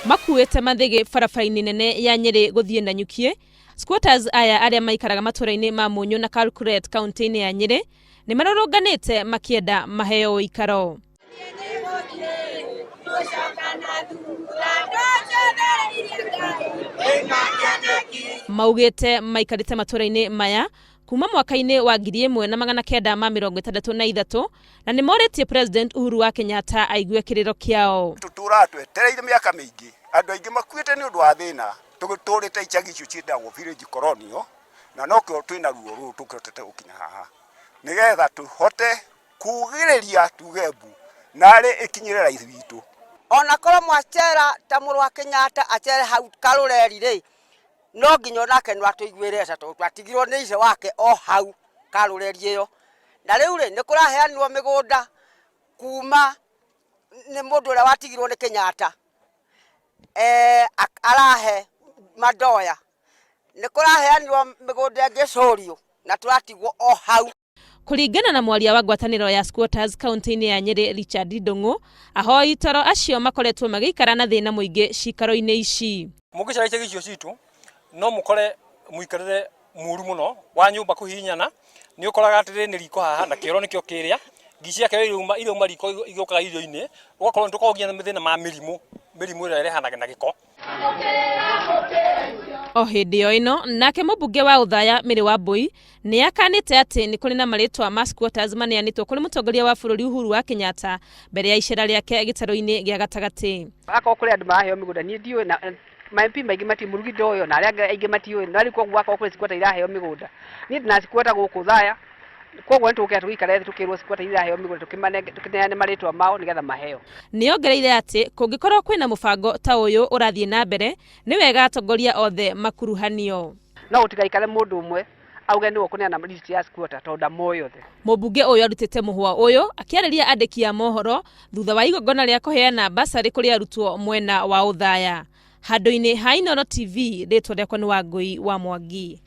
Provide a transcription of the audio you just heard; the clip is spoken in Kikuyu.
Makuĩte mathĩgĩ barabara-inĩ nene ya Nyĩrĩ gũthiĩ Nanyukiĩ, squatters aya arĩa maikaraga matũra-inĩ ma Mũnyũ na Kalkuret kaunti-inĩ ya Nyĩrĩ nĩ marũrũnganĩte makĩenda maheo ũikaro. Maugĩte maikarĩte matũra-inĩ maya kuma mwaka-inĩ wa 1963 na nĩ morĩtie President Uhuru wa Kenyatta aigue kĩrĩro kĩao. Tũtũraga twetereire mĩaka mĩingĩ, andũ aingĩ makuĩte nĩ ũndũ wa thĩna, tũgĩtũrĩte icagi icio ciĩtagwo village colonial, na nokĩo twĩna ruo rũrũ tũkĩhotete gũkinya haha, nĩgetha tũhote kugĩrĩria tuge mbu narĩ ĩkinyĩre raithi witũ. Ona korwo mwacera ta mũrũ wa Kenyatta acere hau Karũreri rĩ, no nginya onake no atũiguĩre tha tondũ twatigirwo nĩ ithe wake o hau Karũreri ĩyo. Na rĩu rĩ, nĩ kũraheanirwo mĩgũnda kuma nĩ mũndũ ũrĩa watigirwo nĩ Kenyatta arahe Madoya. Nĩ kũraheanirwo mĩgũnda ĩngĩ Cũriũ na tũratigwo o hau. Kũringana na mwaria wa ngwatanĩro ya squatters kaunti-inĩ ya Nyĩrĩ Richard Ndung'u, ahoi toro acio makoretwo magĩikara na thĩna mũingĩ ciikaro-inĩ ici. Mũngĩcera icagi icio citũ no mũkore mũikarĩre mũru mũno wa nyũmba kũhihinyana, nĩ ũkoraga atĩrĩrĩ nĩ riko haha na kĩoro nĩkĩo kĩrĩa, ngi cia kĩoro irauma irauma riko igĩũkaga irio-inĩ, ũgakorwo nĩ tũkoragwo nginya na mathĩna ma mĩrimũ, mĩrimũ ĩrĩa ĩrehanaga na gĩko. O hĩndĩ o ĩno, nake mũmbunge wa Othaya Mary Wambui nĩ akanĩte atĩ nĩ kũrĩ na marĩtwa ma squatters maneanĩtwo kũrĩ mũtongoria wa bũrũri Uhuru wa Kenyatta mbere ya icera rĩake gĩtarũ-inĩ gĩa gatagatĩ. Akorwo kũrĩ andũ maraheo mĩgũnda niĩ ndiũĩ na ma MP maingĩ mati Mũrugi ndoĩ ona arĩa angĩ aingĩ matiũĩ na rĩu koguo akorwo kũrĩ squatter iraheo mĩgũnda niĩ ndĩna squatter gũkũ Othaya Koguo nĩ tũgũkĩra tũgĩikare thĩ tũkĩrwo squatter iraheo mĩgũnda tũkĩmanenge tũkĩneane marĩtwa mao nĩgetha maheo. Nĩongereire atĩ kũngĩkorwo kwĩna mũbango ta ũyũ ũrathiĩ na mbere, nĩ wega atongoria othe makuruhanio. No gũtigaikare mũndũ ũmwe auge nĩwe ũkũneana list ya squatter tondũ ndamoĩ othe. Mũmbunge ũyũ arutĩte mũhwa ũyũ akĩarĩria andĩki a mohoro thutha wa igongona rĩa kũheana bursary kũrĩ arutwo mwena wa Othaya. Handũ-inĩ ha Inooro TV, rĩtwa rĩakwa nĩ Wangũi wa Mwangi.